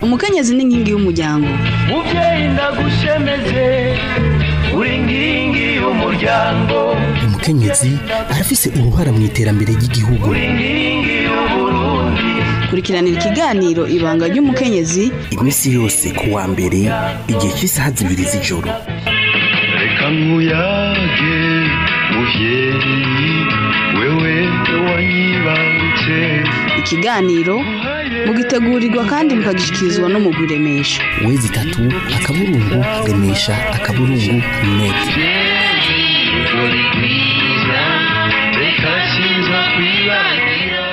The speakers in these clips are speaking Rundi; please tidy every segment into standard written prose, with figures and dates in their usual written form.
Umukenyezi n'inkingi y'umuryango. Muvyeyi ndagushemeze, uri nkingi y'umuryango. Umukenyezi arafise uruhara mu iterambere ry'igihugu. Uri nkingi y'Uburundi. Kurikiranira ikiganiro Ibanga ry'Umukenyezi iminsi yose ku wa mbere igihe cy'isaha 2 z'ijoro. Reka nkuyage muvyeyi, wewe wanyibarutse. Ikiganiro mugitegurirwa kandi mukagishikirizwa no mu Remesha. Wezi 3 akaburungu remesha akaburungu net. Reka sinza kwibagira.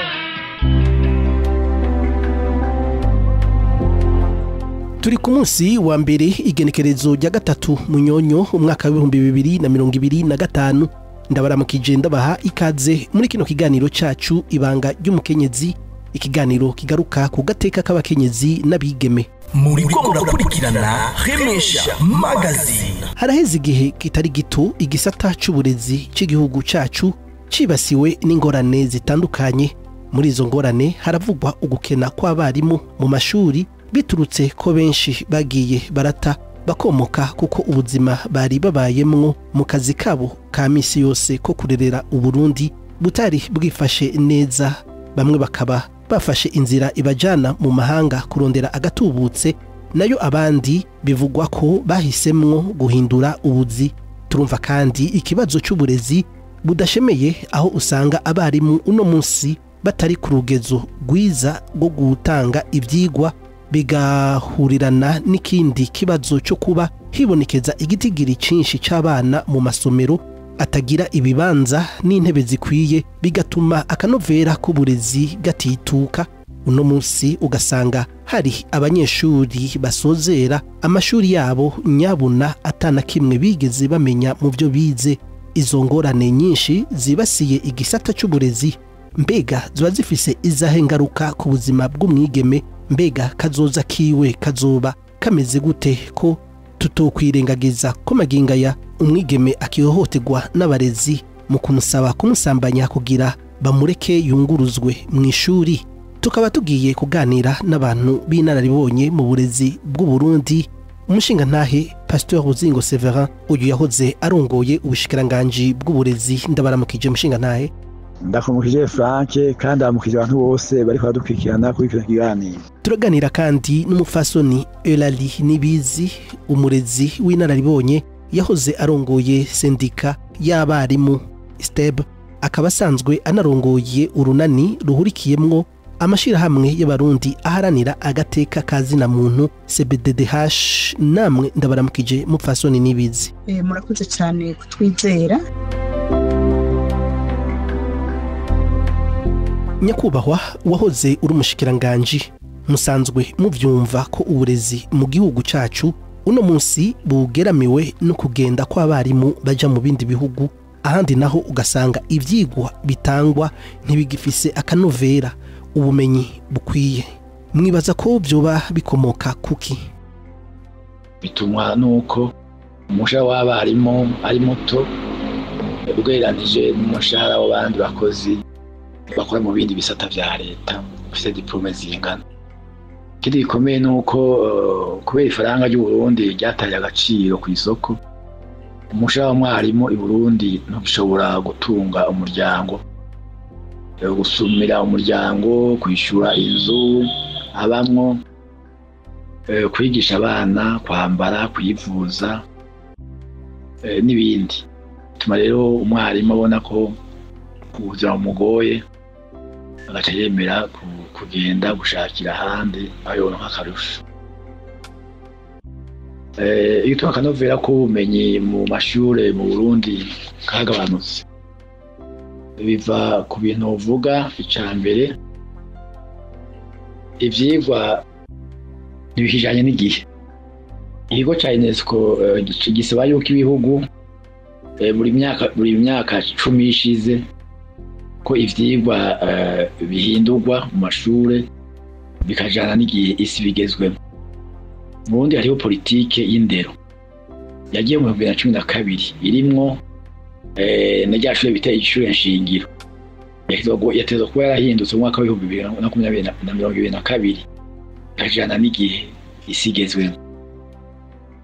Turi ku munsi wa mbere, igenekerezo rya 3 Munyonyo, umwaka w'ibihumbi 2025. Ndabaramukije, ndabaha ikaze muri kino kiganiro cacu Ibanga ry'Umukenyezi, ikiganiro kigaruka ku gateka k'abakenyezi n'abigeme. Muriko murakurikirana Remesha Magazine. Haraheze igihe kitari gito igisata c'uburezi c'igihugu cacu cibasiwe n'ingorane zitandukanye. Muri izo ngorane haravugwa ugukena kw'abarimu mu mashuri, biturutse ko benshi bagiye barata bakomoka kuko ubuzima bari babayemwo mu kazi kabo ka misi yose ko kurerera Uburundi butari bwifashe neza. Bamwe bakaba bafashe inzira ibajana mu mahanga kurondera agatubutse, nayo abandi bivugwa ko bahisemwo guhindura ubuzi. Turumva kandi ikibazo c'uburezi budashemeye, aho usanga abarimu uno munsi batari ku rugezo rwiza rwo gutanga ivyigwa, bigahurirana n'ikindi kibazo cyo kuba hibonekeza igitigiri cinshi c'abana mu masomero atagira ibibanza n'intebe zikwiye, bigatuma akanovera k'uburezi gatituka. Uno munsi ugasanga hari abanyeshuri basozera amashuri yabo nyabuna atana kimwe bigeze bamenya mu byo bize. Izo ngorane nyinshi zibasiye igisata c'uburezi, mbega ziba zifise izahe ngaruka ku buzima bw'umwigeme? Mbega kazoza kiwe kazoba kameze gute ko tutokwirengagiza ko maginga ya umwigeme akihohoterwa n'abarezi mu kumusaba kumusambanya kugira bamureke yunguruzwe mu ishuri? Tukaba tugiye kuganira n'abantu b'inararibonye mu burezi bw'u Burundi. Umushinga ntahe Pasteur Buzingo Severin, uyu yahoze arongoye ubushikiranganji bw'uburezi. Ndabaramukije mushinga ntahe. Ndakumukije Frank, kandi aramukije abantu bose bariko badukurikirana kuri kino kiganiro. Turaganira kandi n'umufasoni Eulalie Nibizi, umurezi w'inararibonye yahoze arongoye sendika y'abarimu STEB, akaba asanzwe anarongoye urunani ruhurikiyemwo amashirahamwe y'abarundi aharanira agateka kazina muntu CBDDH. Namwe ndabaramukije mupfasoni Nibizi. Murakoze cyane kutwizera. Nyakubahwa wahoze uri umushikiranganji, musanzwe muvyumva ko uburezi mu gihugu cacu uno munsi bugeramiwe no kugenda kw'abarimu baja mu bindi bihugu, ahandi naho ugasanga ivyigwa bitangwa ntibigifise akanovera, ubumenyi bukwiye. Mwibaza ko vyoba bikomoka kuki? Bitumwa nuko umushahara w'abarimu ari muto ugereranije n'umushahara w'abandi bakozi bakora mu bindi bisata vya leta bafite diplome zingana. Ikindi gikomeye nuko kubera ifaranga ry'u Burundi ryataye agaciro ku isoko, umushahara w'umwarimu i Burundi ntugishobora gutunga umuryango, gusumira umuryango, kwishura inzu abamwo, kwigisha abana, kwambara, kwivuza n'ibindi. Bituma rero umwarimu abona ko ubuzima bumugoye, agaca yemera kugenda gushakira ahandi aho yoronka akarusho. Igituma akanovera k'ubumenyi mu mashure mu Burundi kagabanutse biva ku bintu uvuga. Ica mbere, ivyigwa ntibikijanye n'igihe. Ikigo ca UNESCO gisaba yuko ibihugu buri myaka 10 ishize ko ivyigwa bihindurwa mu mashure bikajana n'igihe isi bigezwemo. Mu Burundi hariho politike y'indero yagiye mu 2012 irimwo na rya shure bita ishure nshingiro, yatezwa kuba yarahindutse mu mwaka w'ibihumbi bibiri na makumyabiri na mirongo ibiri na kabiri. Kajana n'igihe isi igezweho.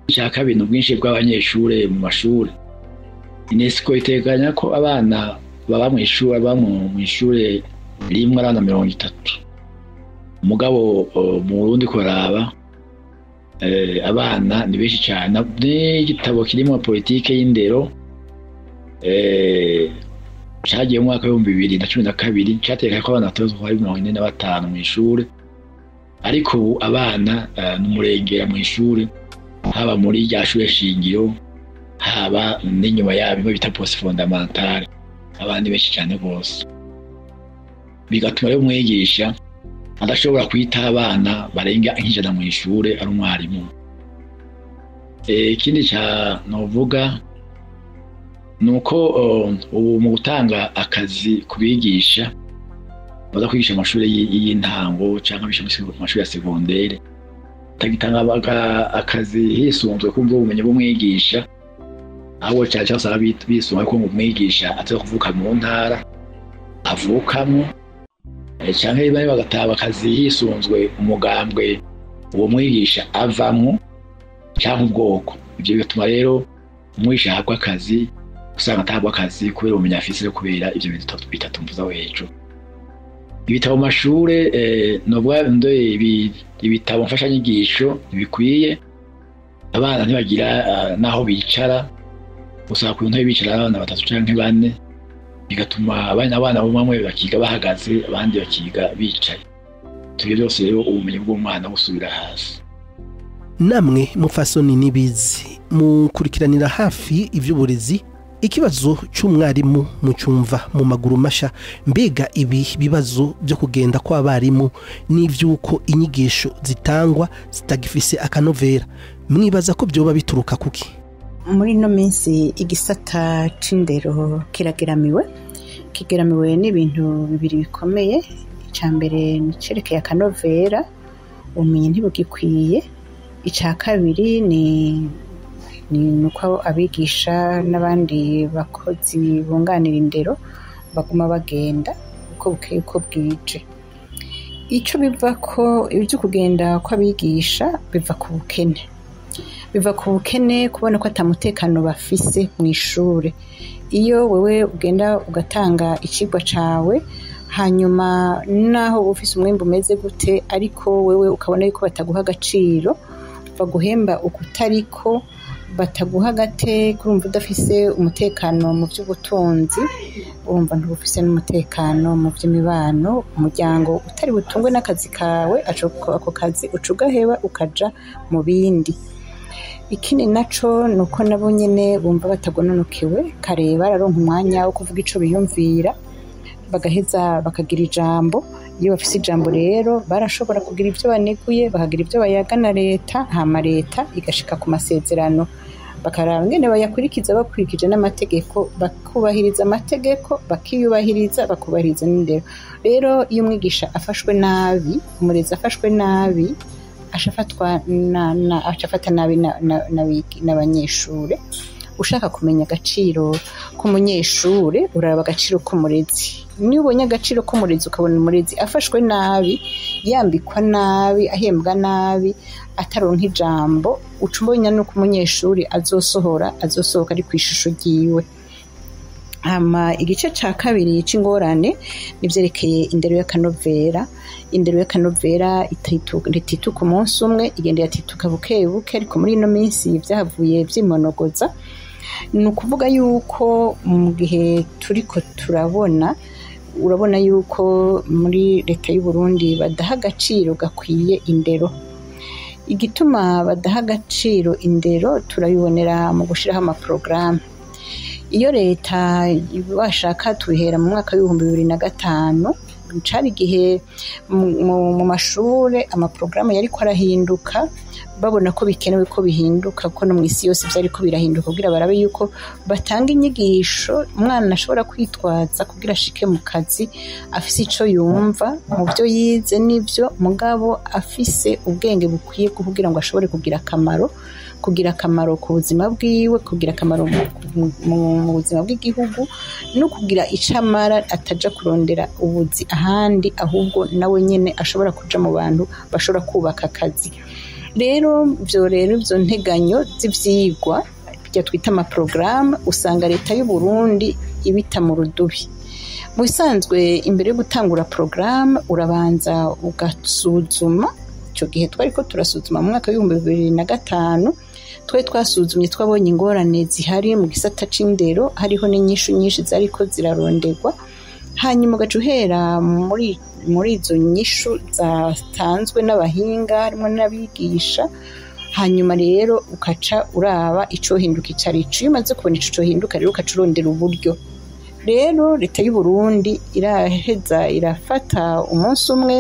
Icya kabiri ni ubwinshi bw'abanyeshure mu mashuri. UNESCO iteganya ko abana baba mw'ishure baba mw'ishure rimwe abana 30. Mugabo mu Burundi kuraba abana ni benshi cyane. N'igitabo kirimo politike y'indero cagiye mu mwaka w'ibihumbi 2012 categeka ko abana batozwa kuba ari 45 mw'ishure, ariko ubu abana n'umurengera mw'ishure, haba muri rya shure shingiro, haba n'inyuma yabo bimwe bita poste fondamentale, abandi benshi cyane rwose. Bigatuma rero umwigisha adashobora kwita abana barenga 100 mw'ishure ari umwarimu. Ikindi ca novuga nuko ubu mu gutanga akazi kubigisha baza kwigisha amashuri y'intango canke abigisha amashuri ya segondere, tagitanga akazi hisunzwe kumva ubumenyi bw'umwigisha, ahubwo cane cane usanga bisunga ko umwigisha ataza kuvuka mu ntara avukamwo, canke bari bagataba akazi hisunzwe umugambwe uwo mwigisha avamwo canke ubwoko. Ivyo bigatuma rero umwigisha ahabwa akazi usanga atahabwa akazi kubera ubumenyi afise, kubera ivyo bintu bitatu mvuze aho hejuru. Ibitabo mu mashure novuga ibitabo mfashanyigisho ntibikwiye, abana ntibagira naho bicara, usanga ku ntebe bicara abana 3 canke 4, bigatuma abana bamwe bakiga bahagaze abandi bakiga bicaye. Ivyo byose rero ubumenyi bw'umwana busubira hasi. Namwe mufasoni nibizi mukurikiranira hafi ivy'uburezi, ikibazo c'umwarimu mucumva mu maguru masha. Mbega ibi bibazo byo kugenda kw'abarimu n'ivyuko inyigisho zitangwa zitagifise akanovera, mwibaza ko byoba bituruka kuki? Muri ino minsi igisata c'indero kirageramiwe, kigeramiwe n'ibintu bibiri bikomeye. Ica mbere ni cerekeye akanovera, ubumenyi ntibugikwiye. Ica kabiri ni nuko abigisha n'abandi bakozi bunganira indero baguma bagenda uko bukeye uko bwije. Ico biva ko ibyo kugenda kw'abigisha biva ku bukene, biva ku bukene kubona ko atamutekano bafise mu ishure. Iyo wewe ugenda ugatanga icigwa cawe, hanyuma naho ufise umwimbu umeze gute, ariko wewe ukabona yuko bataguha agaciro, baguhemba ukutariko, bataguha agate, kurumva udafise umutekano mu by'ubutunzi, urumva ntubufise n'umutekano mu by'imibano. Umuryango utari butungwe n'akazi kawe, ako kazi uca ugaheba ukaja mu bindi. Ikindi naco nuko nabo nyene bumva batagononokewe, kare bararonka umwanya wo kuvuga ico biyumvira, bagaheza bakagira ijambo. Iyo bafise ijambo rero barashobora kugira ivyo baneguye, bakagira ivyo bayagana leta, hama leta igashika ku masezerano, bakaraba ingene bayakurikiza bakurikije n'amategeko, bakubahiriza amategeko, bakiyubahiriza, bakubahiriza n'indero. Rero iyo umwigisha afashwe nabi, umurezi afashwe nabi, ashafatwa na ashafata nabi n'abanyeshure. Ushaka kumenya agaciro k'umunyeshure uraraba agaciro k'umurezi. Niba ubonye agaciro k'umurezi ukabona umurezi afashwe nabi, yambikwa nabi, ahembwa nabi, ataronka ijambo, uca ubonye nuko umunyeshuri azosohoka ari kw'ishusho ryiwe. Hama igice ca kabiri c'ingorane nivyerekeye indero y'akanovera. Indero y'akanovera itituka umunsi umwe, igenda yatituka buke buke, ariko muri ino minsi vyahavuye vyimonogoza. Ni ukuvuga yuko mu gihe turiko turabona, urabona yuko muri leta y'u Burundi badaha agaciro gakwiye indero. Igituma badaha agaciro indero turabibonera mu gushiraho amaprograme. Iyo leta bashaka tubihera mu mwaka w'ibihumbi 2005, cari igihe mu mashure amaprograme yariko arahinduka, babona ko bikenewe ko bihinduka, ko no mw'isi yose vyariko birahinduka, kugira barabe yuko batanga inyigisho umwana ashobora kwitwaza kugira ashike mu kazi afise ico yumva mu vyo yize n'ivyo, mugabo afise ubwenge bukwiye kugira ngo ashobore kugira akamaro, kugira akamaro ku buzima bwiwe, kugira akamaro mu buzima bw'igihugu, no kugira ico amara ataja kurondera ubuzi ahandi, ahubwo nawe nyene ashobora kuja mu bantu bashobora kubaka akazi. Rero ivyo rero izo nteganyo z'ivyigwa bya twita ama programme, usanga leta y'u Burundi ibita mu rudubi. Mu bisanzwe imbere yo gutangura programme urabanza ugasuzuma. Ico gihe twariko turasuzuma mu mwaka w'2005, twari twasuzumye twabonye ingorane zihari mu gisata c'indero, hariho n'inyishu nyinshi zariko ziraronderwa. Hanyuma ugaca uhera muri izo nyishu zatanzwe n'abahinga harimo n'abigisha, hanyuma rero ukaca uraba icohinduka icarico. Iyo umaze kubona ico cohinduka rero ukaca urondera uburyo. Rero leta y'u Burundi iraheza irafata umunsi umwe,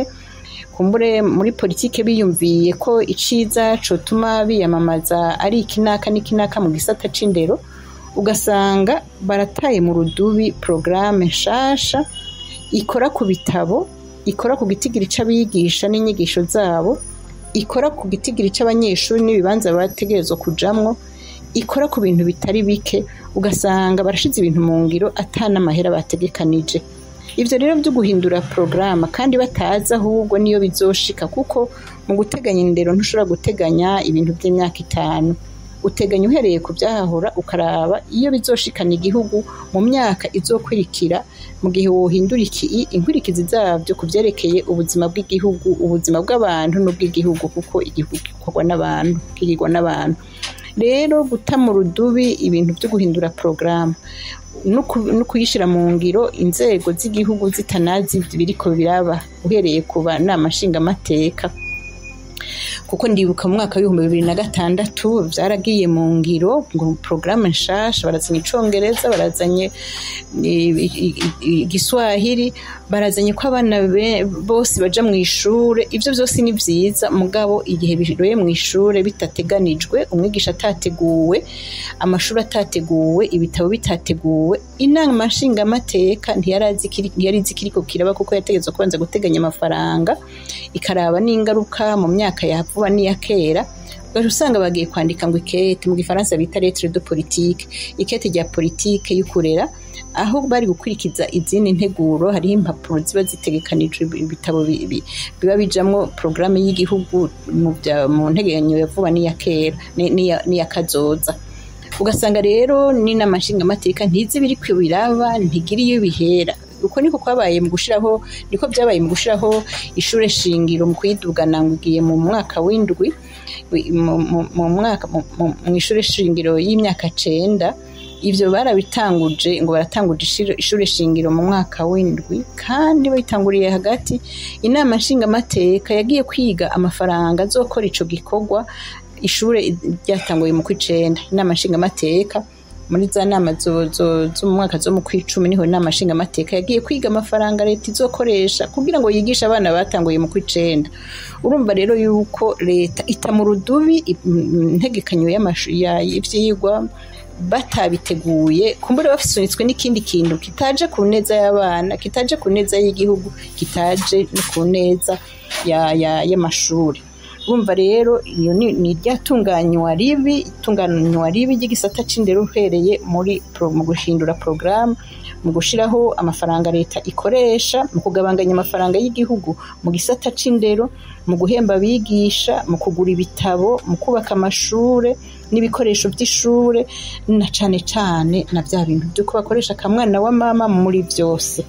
kumbure muri politike biyumviye ko iciza cotuma biyamamaza ari ikinaka n'ikinaka mu gisata c'indero, ugasanga barataye mu rudubi programme nshasha ikora ku bitabo, ikora ku gitigiri c'abigisha n'inyigisho zabo, ikora ku gitigiri c'abanyeshuri n'ibibanza bategerezwa kujamwo, ikora ku bintu bitari bike, ugasanga barashize ibintu mu ngiro ata n'amahera bategekanije. Ivyo rero vyo guhindura programme kandi batazi ahubwo niyo bizoshika, kuko mu guteganya indero ntushobora guteganya ibintu vy'imyaka 5, uteganya uhereye ku vyahahora ukaraba iyo bizoshikana igihugu mu myaka izokurikira. Mu gihe wohindura iki, inkurikizi zavyo ku vyerekeye ubuzima bw'igihugu, ubuzima bw'abantu n'ubw'igihugu, kuko igihugu gikorwa n'abantu, kigirwa n'abantu. Rero guta mu rudubi ibintu vyo guhindura programme no kuyishira mu ngiro inzego z'igihugu zitanazi biriko biraba, uhereye ku nama nshingamateka, kuko ndibuka mu mwaka w'2006 vyaragiye mu ngiro ngo programme nshasha, barazanye icongereza, barazanye igiswahili, barazanye ko abana bose baja mu ishure. Ivyo vyose ni vyiza, mugabo igihe biroye mu ishure bitateganijwe, umwigisha atateguwe, amashuri atateguwe, ibitabo bitateguwe, inama nshingamateka ntiyarazi kiriko kiraba, kuko yategetswe kubanza guteganya amafaranga ikaraba n'ingaruka mu myaka ya vuba n'iya kera. Ugaca usanga bagiye kwandika ngo ikete, mu gifaransa bita lettre de politique, ikete rya politike y'ukurera, aho bari gukurikiza izindi nteguro. Hariho impapuro ziba zitegekanijwe, ibitabo biba bijamwo programme y'igihugu mu nteganyo ya vuba n'iya kera n'iya kazoza. Ugasanga rero n'inama nshingamateka ntizi biriko biraba, ntigira iyo bihera. Uko niko kwabaye mu gushiraho, niko byabaye mu gushiraho ishure shingiro mu kwidugana ngo igiye mu mwaka w'indwi, mu mwaka mu ishure shingiro y'imyaka 9. Ivyo barabitanguje ngo baratanguje ishure shingiro mu mwaka w'indwi, kandi bayitanguriye hagati. Inama nshingamateka yagiye kwiga amafaranga azokora ico gikorwa, ishure ryatanguye mu kw'icenda. Inama nshingamateka muri za nama zo mu mwaka zo mu kw'icumi niho inama nshingamateka yagiye kwiga amafaranga leta izokoresha kugira ngo yigishe abana batanguye mu kw'icenda. Urumva rero yuko leta ita mu rudubi integekanyo y'ivyigwa batabiteguye, kumbure basunitswe n'ikindi kintu kitaje ku neza y'abana, kitaje ku neza y'igihugu, kitaje no ku neza y'amashuri. Urumva rero iyo ni ryatunganywa ribi, itunganywa ribi ry'igisata c'indero uhereye muri mu guhindura programme, mu gushiraho amafaranga leta ikoresha, mu kugabanganya amafaranga y'igihugu mu gisata c'indero, mu guhemba abigisha, mu kugura ibitabo, mu kubaka amashure n'ibikoresho vy'ishure, na cane cane na vya bintu vy'uko bakoresha akamwana wa mama muri vyose.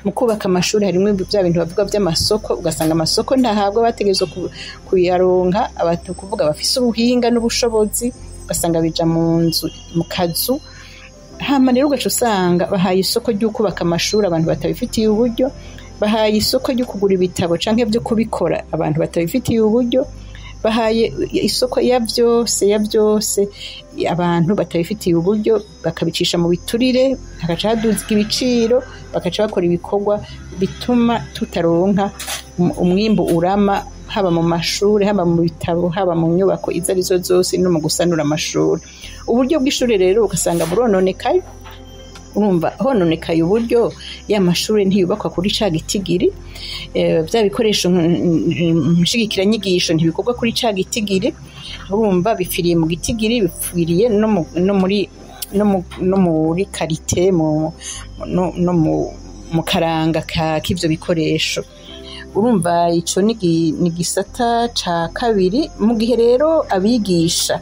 Mu kubaka amashuri harimwo bya bintu bavuga by'amasoko, ugasanga amasoko ntahabwa bategerezwa kuyaronka, abantu kuvuga bafise ubuhinga n'ubushobozi, ugasanga bija mu nzu mu kazu. Hama rero ugaca usanga bahaye isoko ry'ukubaka amashuri abantu batabifitiye uburyo, bahaye isoko ryo kugura ibitabo canke byo kubikora abantu batabifitiye uburyo, bahaye isoko ya byose abantu batabifitiye uburyo, bakabicisha mu biturire, hagaca haduzwa ibiciro, bakaca bakora ibikorwa bituma tutaronka umwimbu urama, haba mu mashuri, haba mu bitabo, haba mu nyubako izo arizo zose, no mu gusanura amashuri. Uburyo bw'ishuri rero ugasanga burononekaye. Urumva hononekaye uburyo ya mashuri ntiyubakwa kuri ca gitigiri, bya bikoresho nshigikiranyigisho ntibikorwa kuri ca gitigiri. Urumva bipfiriye mu gitigiri, bipfiriye no muri karite, no mu karanga k'ivyo bikoresho. Urumva ico ni igisata ca kabiri. Mu gihe rero abigisha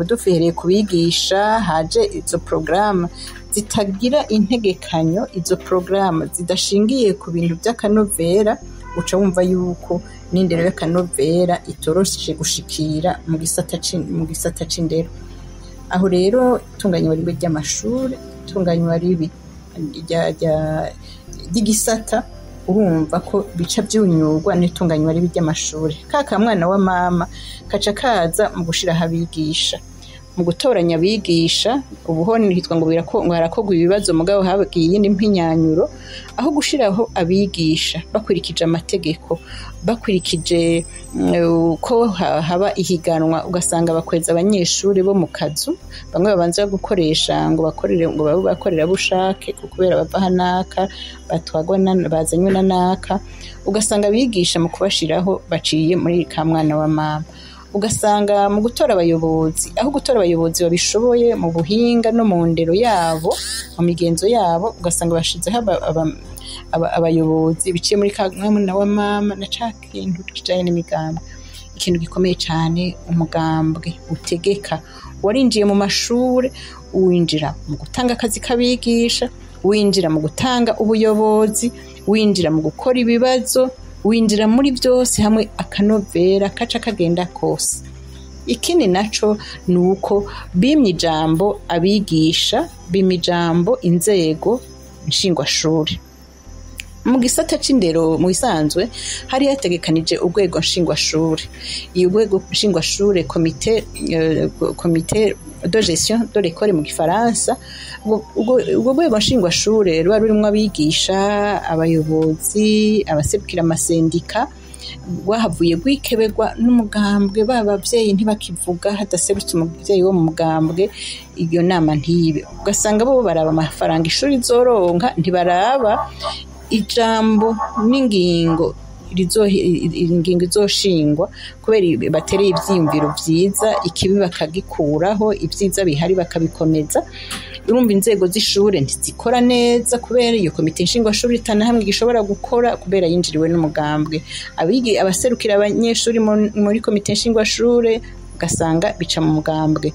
duhereye ku bigisha, haje izo porogaramu zitagira integekanyo, izo porogaramu zidashingiye ku bintu by'akanovera, uca wumva yuko n'indero y'akanovera itoroshe gushikira mu gisata c'indero. Aho rero itunganywa ribi ry'amashuri, itunganywa ribi ry'igisata, urumva ko bica byunyurwa n'itunganywa ribi ry'amashuri. Ka mwana wa mama kaca kaza mu gushiraho abigisha, mu gutoranya abigisha. Ubuho hitwa ngo harakorwa ibibazo, mugabo habagiye iyindi mpinyanyuro, aho gushiraho abigisha bakurikije amategeko, bakurikije ko haba ihiganwa, ugasanga bakweza abanyeshuri bo mu kazu, bamwe babanza gukoresha ngo bakorere, ngo babe bakorera bushake kubera bava hanaka, batwagwa bazanywe na naka, ugasanga abigisha mu kubashiraho baciye muri ka mwana wa mama. Ugasanga mu gutora abayobozi, aho gutora abayobozi babishoboye mu buhinga no mu ndero yabo, mu migenzo yabo, ugasanga bashizeho abayobozi biciye muri ka mwana wa mama na ca kintu kijanye n'imigambwe. Ikintu gikomeye cane, umugambwe utegeka warinjiye mu mashure, winjira mu gutanga akazi k'abigisha, winjira mu gutanga ubuyobozi, winjira mu gukora ibibazo, winjira muri byose hamwe akanovera kaca kagenda kose. Ikindi naco ni uko bimye ijambo abigisha, bimye ijambo inzego nshingwashuri. Mu gisata c'indero mu bisanzwe hari hategekanije urwego nshingwashuri. Iyo urwego nshingwashure, comité de gestion de l'école mu gifaransa, urwo rwego nshingwashure ruba rurimwo abigisha, abayobozi, abaserukira amasendika, rwahavuye rwikeberwa n'umugambwe. Ba bavyeyi ntibakivuga, hadaserutse umuvyeyi wo mu mugambwe iyo nama ntibe. Ugasanga bo baraba amafaranga ishuri izoronka, ntibaraba ijambo n'ingingo ingingo izoshingwa, kubera batereye ivyiyumviro vyiza, ikibi bakagikuraho, ivyiza bihari bakabikomeza. Urumva inzego z'ishure ntizikora neza kubera iyo komite nshingwashuri itanahamwe gishobora gukora kubera yinjiriwe n'umugambwe. Abaserukira abanyeshuri muri komite nshingwashure ugasanga bica mu mugambwe.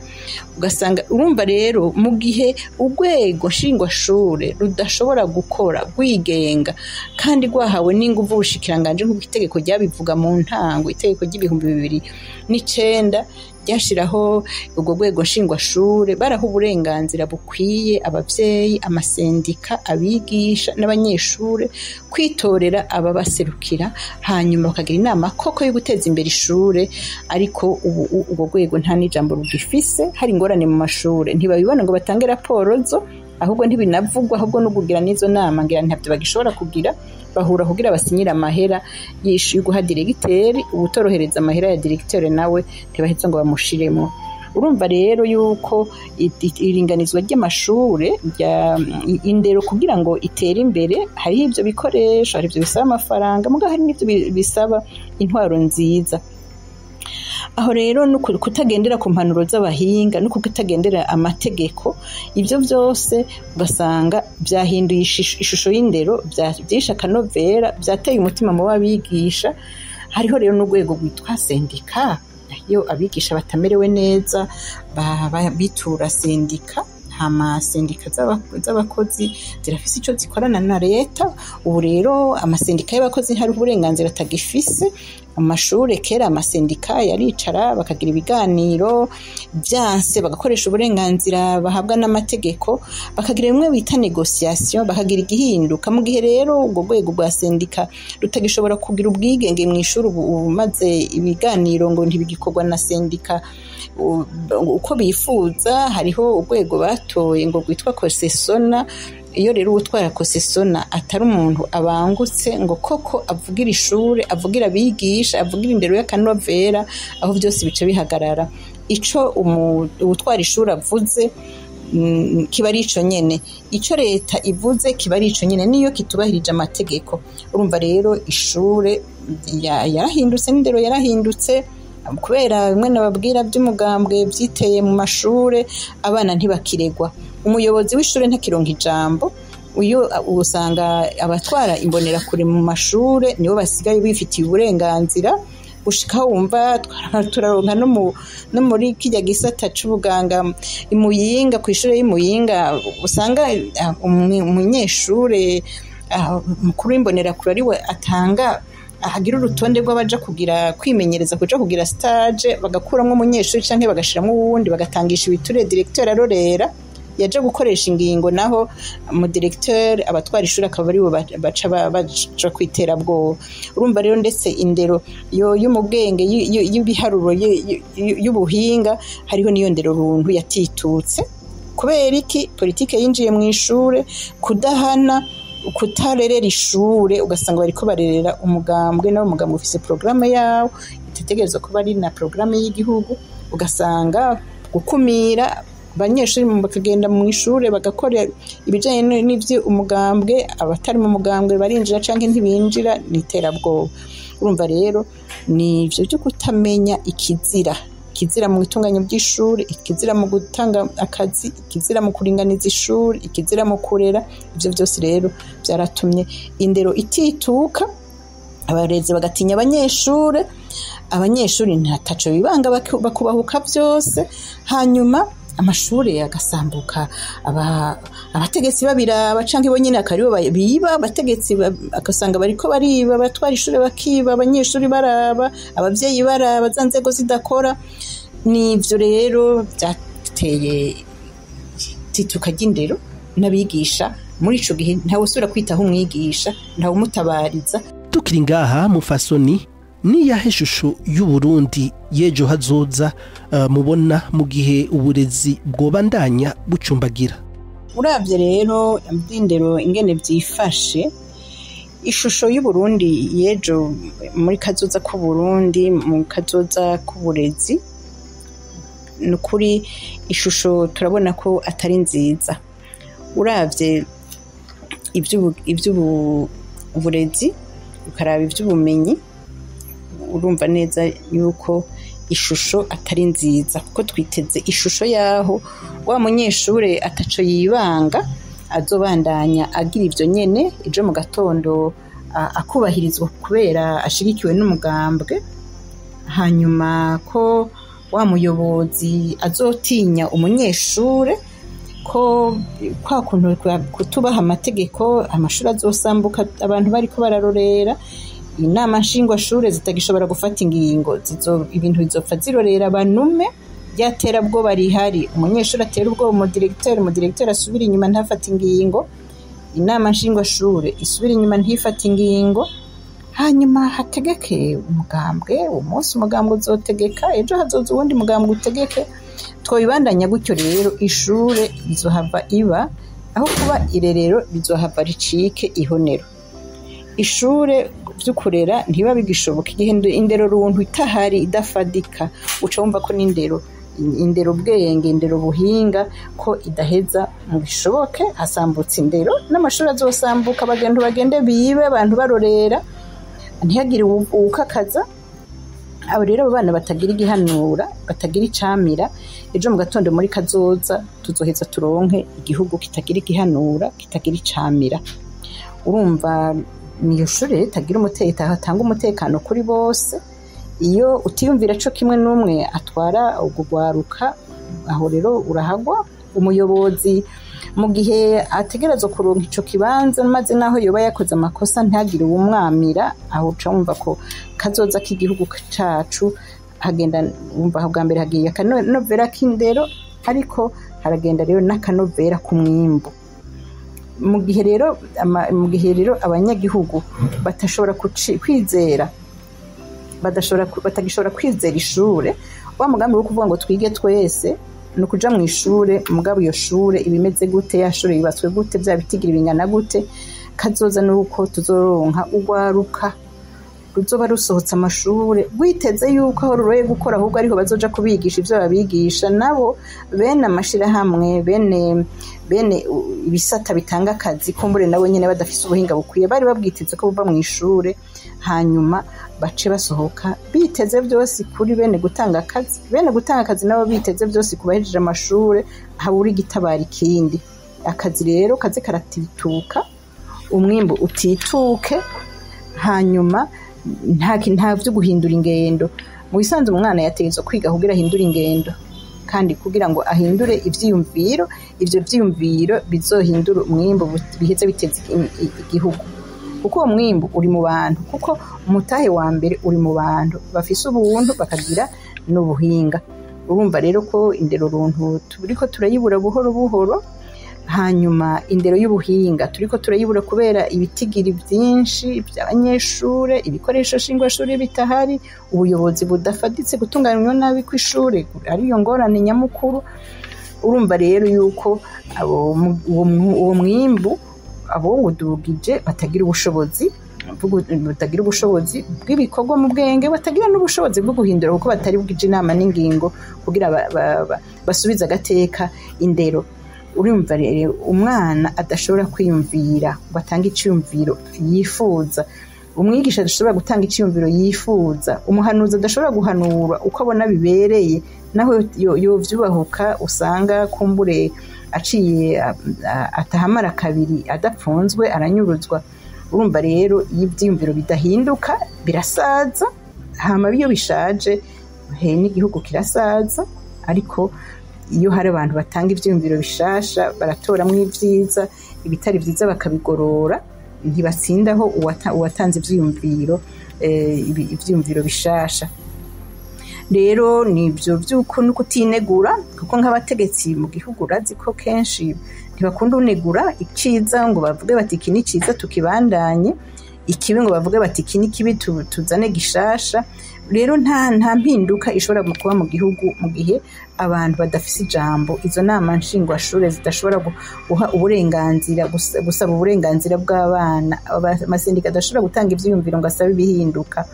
Ugasanga urumva rero mu gihe urwego nshingwashure rudashobora gukora rwigenga kandi rwahawe n'inguvu ubushikiranganji nk'uko itegeko ryabivuga mu ntango, itegeko ry'ibihumbi 2009 ryashiraho urwo rwego nshingwashure, baraha uburenganzira bukwiye abavyeyi, amasendika, abigisha n'abanyeshure kwitorera ababaserukira, hanyuma bakagira inama koko yo guteza imbere ishure. Ariko ubu urwo rwego nta n'ijambo rugifise. Hari ingorane mu mashure, ntibabibona ngo batange raporo zo, ahubwo ntibinavugwa, ahubwo no kugira n'izo nama ngira ntabyo bagishobora kugira. Bahura kugira basinyire amahera yo guha diregiteri, ubutorohereza amahera ya diregiteri nawe ntibaheza ngo bamushiremo. Urumva rero yuko iringanizwa ry'amashure rya indero kugira ngo itere imbere, hariho ivyo bikoresho, hari ivyo bisaba amafaranga, mugabo hari n'ivyo bisaba intwaro nziza. Aho rero no kutagendera ku mpanuro z'abahinga no kutagendera amategeko, ivyo vyose ugasanga vyahinduye ishusho y'indero, vyishe akanovera, vyateye umutima mu b'abigisha. Hariho rero n'urwego rwitwa sendika. Iyo abigisha batamerewe neza bitura sendika, hama sendika z'abakozi zirafise ico zikorana na leta. Ubu rero amasendika y'abakozi hari uburenganzira atagifise mu mashure. Kera amasendika yaricara bakagira ibiganiro, vyanse bagakoresha uburenganzira bahabwa n'amategeko, bakagira bimwe bita négociation, bakagira igihinduka. Mu gihe rero urwo rwego rwa sendika rutagishobora kugira ubwigenge mw'ishuri, ubu maze ibiganiro ngo ntibigikorwa na sendika uko bifuza. Hariho urwego batoye ngo rwitwa COSESONA. Iyo rero uwutwara COSESONA atari umuntu abangutse ngo koko avugira ishure, avugira abigisha, avugira indero y'akanovera, aho vyose bica bihagarara. Ico uwutwara ishure avuze kiba ari ico nyene, ico leta ivuze kiba ari ico nyene, niyo kitubahirije amategeko. Urumva rero ishure yarahindutse n'indero yarahindutse kubera bimwe nababwira by'umugambwe vyiteye mu mashure. Abana ntibakiregwa, umuyobozi w'ishure ntakironka ijambo. Uyo usanga abatwara imbonerakure mu mashure nibo basigaye bifitiye uburenganzira, gushika wumva turaronka no muri kirya gisata c'ubuganga imuyinga, kw'ishure y'imuyinga usanga umunyeshure mukuru w'imbonerakure ariwe atanga, ahagira urutonde rw'abaja kugira kwimenyereza, kuja kugira stage, bagakuramwo umunyeshuri canke bagashiramwo uwundi, bagatangisha ibiture, directeur arorera yaje gukoresha ingingo, naho mu directeur abatwara ishuri akaba aribo baca baja kwiterabwoba. Urumva rero ndetse indero yo mu bwenge y'ibiharuro y'ubuhinga hariho niyo ndero runtu yatitutse. Kubera iki? Politike yinjiye mu ishure, kudahana, kutarerera ishure, ugasanga bariko barerera umugambwe, nawo umugambwe ufise programme yawo itetegerezwa kuba ari na programme y'igihugu, ugasanga gukumira abanyeshuri bakagenda mu ishure bagakora ibijanye n'ivyo umugambwe, abatari mu mugambwe barinjira canke ntibinjira, ni iterabwoba. Urumva rero ni ivyo vyo kutamenya ikizira, ikizira mu itunganya ry'ishuri, ikizira mu gutanga akazi, ikizira mu kuringaniza ishuri, ikizira mu kurera. Ivyo vyose rero vyaratumye indero itituka, abarezi bagatinya abanyeshure, abanyeshuri ntataco bibanga, bakubahuka vyose, hanyuma amashure agasambuka, abategetsi babiraba canke bo nyene akaribo biba, abategetsi agasanga bariko bariba, abatwara ishure bakiba, abanyeshuri baraba, abavyeyi baraba, za nzego zidakora. Nivyo rero vyateye tituka ry'indero n'abigisha. Muri ico gihe ntawe usubira kwitaho umwigisha, ntawe umutabariza. Tukiri ngaha mufasoni, niyahe shusho y'Uburundi yejo hazoza mubona mu gihe uburezi bwobandanya bucumbagira? Uravye rero iby'indero ingene vyifashe, ishusho y'Uburundi yejo muri kazoza k'Uburundi, mu kazoza k'uburezi, ni ukuri ishusho turabona ko atari nziza. Uravye ivy'uburezi, ukaraba ivy'ubumenyi, urumva neza yuko ishusho atari nziza, kuko twiteze ishusho yaho wa munyeshure ataco yibanga azobandanya agira ivyo nyene ejo mu gatondo akubahirizwa kubera ashigikiwe n'umugambwe, hanyuma ko wa muyobozi azotinya umunyeshure, ko kwa kuntu kutubaha amategeko, amashuri azosambuka abantu bariko bararorera, inama nshingwashure zitagishobora gufata ingingo, ibintu bizopfa zirorera banume, ryaterabwoba rihari, umunyeshuri atera ubwoba umudirecteur asubira inyuma ntafate ingingo, inama nshingwashure isubira inyuma ntifate ingingo, hanyuma hategeke umugambwe, umunsi umugambwe uzotegeka, ejo hazoza uwundi mugambwe utegeke. Twobibandanya gutyo rero ishure rizohava iba aho kuba irerero rizohava ricike ihonero. Ishure vy'ukurera ntiba bigishoboka igihe indero runtu itahari idafadika, uca wumva ko n'indero, indero bwenge, indero buhinga ko idaheza mu bishoboke, hasambutse indero n'amashuri azosambuka, abantu bagende bibe, abantu barorera, ntihagire uwukakaza. Abo rero abo bana batagira igihanura, batagira icamira, ejo mu gatondo muri kazoza tuzoheza turonke igihugu kitagira igihanura, kitagira icamira. Urumva niyo shure itagira umutekano, atanga umutekano kuri bose. Iyo utiyumvira co kimwe n'umwe atwara ugugwaruka, aho rero urahagwa. Umuyobozi mu gihe ategerezwa kuronka ico kibanza, maze naho yoba yakoze amakosa ntagire uwumwamira, aho uca wumva ko kazoza k'igihugu cacu hagenda, wumva aho bwa mbere hagiye akanovera k'indero, ariko haragenda rero n'akanovera k'umwimbu. Mu gihe rero abanyagihugu batashobora kwizera, batagishobora kwizera ishure, wa mugambi wo kuvuga ngo twige twese ni ukuja mu ishure, mugabo iyo shure ibimeze gute, ya shure yubatswe gute, vya bitigira bingana gute, kazoza nuko tuzoronka urwaruka ruzoba rusohotse amashure rwiteze yuko aho ruroye gukora ahubwo ariho bazoja kubigisha ivyo babigisha, nabo bene amashirahamwe, bene ibisata bitanga akazi, kumbure nabo nyene badafise ubuhinga bukwiye, bari babwiteze ko buva mu ishure, hanyuma bace basohoka biteze byose kuri bene gutanga akazi, bene gutanga akazi nabo biteze byose kubahejeje amashure, habura igitabara ikindi. Akazi rero kaze karatituka, umwimbu utituke, hanyuma nta vyo guhindura ingendo. Mu bisanzwe umwana yategetswe kwiga kugira ahindure ingendo, kandi kugira ngo ahindure ivyiyumviro, ivyo vyiyumviro bizohindura umwimbu biheze biteze igihugu, kuko uwo mwimbu uri mu bantu, kuko umutahe wa mbere uri mu bantu bafise ubuntu bakagira n'ubuhinga. Urumva rero ko indero runtu turiko turayibura buhoro buhoro. Hanyuma indero y'ubuhinga turiko turayibura kubera ibitigiri byinshi by'abanyeshure, ibikoresho shingwashure bitahari, ubuyobozi budafaditse, gutunganywa nabi kw'ishure ariyo ngorane nyamukuru. Urumva rero yuko uwo mwimbu abo wudugije batagira ubushobozi bw'ibikorwa mu bwenge, batagira n'ubushobozi bwo guhindura, kuko batari bwije inama n'ingingo kugira basubize agateka indero. Urumva rero umwana adashobora kwiyumvira ngo atange iciyumviro yifuza, umwigisha adashobora gutanga iciyumviro yifuza, umuhanuzi adashobora guhanura uko abona bibereye, naho yovyubahuka usanga kumbure aciye atahamara kabiri adapfunzwe aranyuruzwa. Urumva rero iyo ivyiyumviro bidahinduka birasaza, hama iyo bishaje he n'igihugu kirasaza. Ariko iyo hari abantu batanga ivyiyumviro bishasha baratoramwo ivyiza, ibitari vyiza bakabigorora, ntibatsindaho uwatanze ivyiyumviro ivyiyumviro bishasha. Rero nivyo vy'uko no kutinegura, kuko nk'abategetsi mu gihugu urazi ko kenshi ntibakunda unegura iciza ngo bavuge bati iki ni ciza tukibandanye, ikibi ngo bavuge bati iki ni kibi tuzane gishasha. Rero nta mpinduka ishobora kuba mu gihugu mu gihe abantu badafise ijambo. Izo nama nshingwashure zidashobora guha uburenganzira, gusaba uburenganzira bw'abana, amasendika adashobora gutanga ivyiyumviro ngo asabe ibihinduka,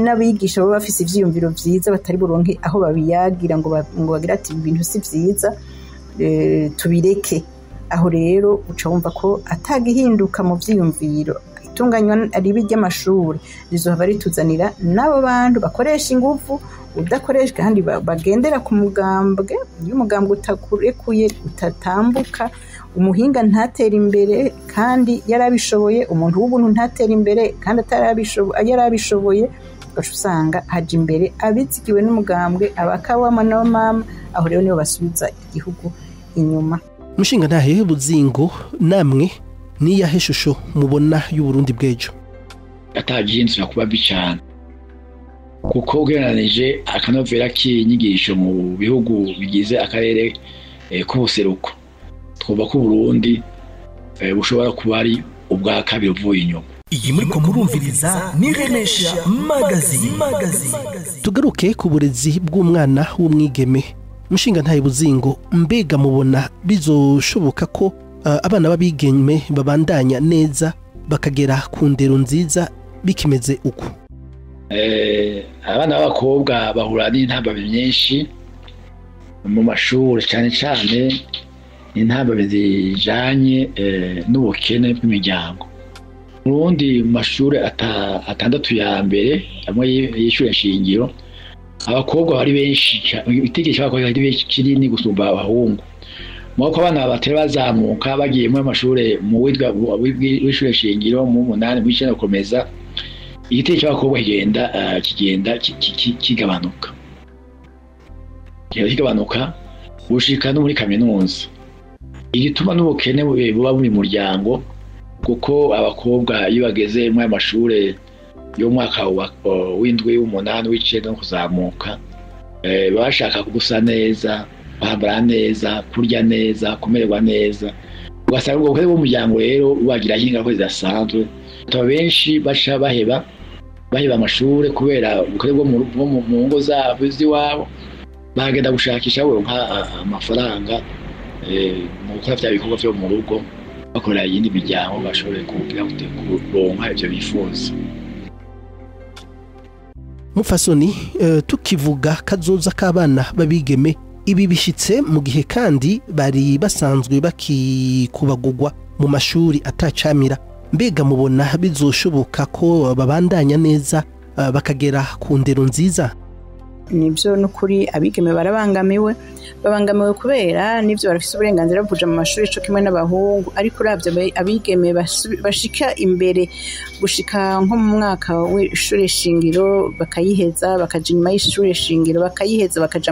n'abigisha baba bafise ivyiyumviro vyiza batari buronke aho babiyagira ngo bagire ati ibintu si vyiza, tubireke. Aho rero uca wumva ko atagihinduka mu vyiyumviro. Itunganywa ribi ry'amashuri rizohava rituzanira n'abo bantu bakoresha ingufu udakoresha, kandi bagendera ku mugambwe. Iyo umugambwe utakurekuye utatambuka, umuhinga ntatera imbere kandi yarabishoboye, umuntu w'ubuntu ntatera imbere kandi yarabishoboye, ugaca usanga haja imbere abizigiwe n'umugambwe, abakawama n'abamama. Aho rero nibo basubiza igihugu inyuma. Mushinga ntahe Buzingo, namwe niyahe shusho mubona y'Uburundi bw'ejo? Atagihindura kuba bicana, kuko ugereranije akanovera k'inyigisho mu bihugu bigize akarere k'ubuseruko, twumva ko Burundi bushobora kuba ari ubwa kabiri uvuye inyuma. Iyi muriko murumviriza ni Remesha Magazine. Tugaruke ku burezi bw'umwana w'umwigeme. Mushinga ntahe Buzingo, mbega mubona bizoshoboka ko abana b'abigeme babandanya neza bakagera ku ndero nziza bikimeze uko? Abana b'abakobwa bahura n'intambamyi nyinshi mu mashuri, cyane cyane intambamyi zijanye n'ubukene bw'imiryango. Urundi mu mashuri atandatu ya mbere amwe y'ishure nshingiro, abakobwa bari benshi, itegeko abakobwa bari benshi kinini gusumba abahungu. Mwako abana batera bazamuka bagiye mu mashure mu w'ishure shingiro mu 8 mu 9 gukomeza, igitego cy'abakobwa kigenda kigabanuka, gushika no muri kaminuza. Igituma n'ubukene buba muri muryango, kuko abakobwa iyo bageze mu mashure yo mwaka w'indwi, w'umunani, w'icenda no kuzamuka, bashaka gusa neza, kwambara neza, kurya neza, kumererwa neza. Ugasanga ubwo bukene bw'umuryango rero bubagira ingaruka zidasanzwe. Aba benshi baca baheba amashure kubera ubukene bwo mu ngo zabo z'iwabo, bagenda gushakisha boronka amafaranga mu gukora vya bikorwa vyo mu rugo, bakorera iyindi miryango bashobore kugira kuronka ivyo bifuza. Mufasoni, tukivuga kazoza k'abana babigeme, ibi bishitse mu gihe kandi bari basanzwe bakikubagurwa mu mashuri atacamira. Mbega mubona bizoshoboka ko babandanya neza bakagera ku ndero nziza? Nibyo n'ukuri, abigeme barabangamiwe, babangamiwe kubera nibyo barafise uburenganzira bwo kuja mu mashuri co kimwe n'abahungu, ariko uravye abigeme bashika imbere gushika nko mu mwaka w'ishure shingiro bakayiheza, bakaja inyuma y'ishure shingiro bakayiheza, bakaja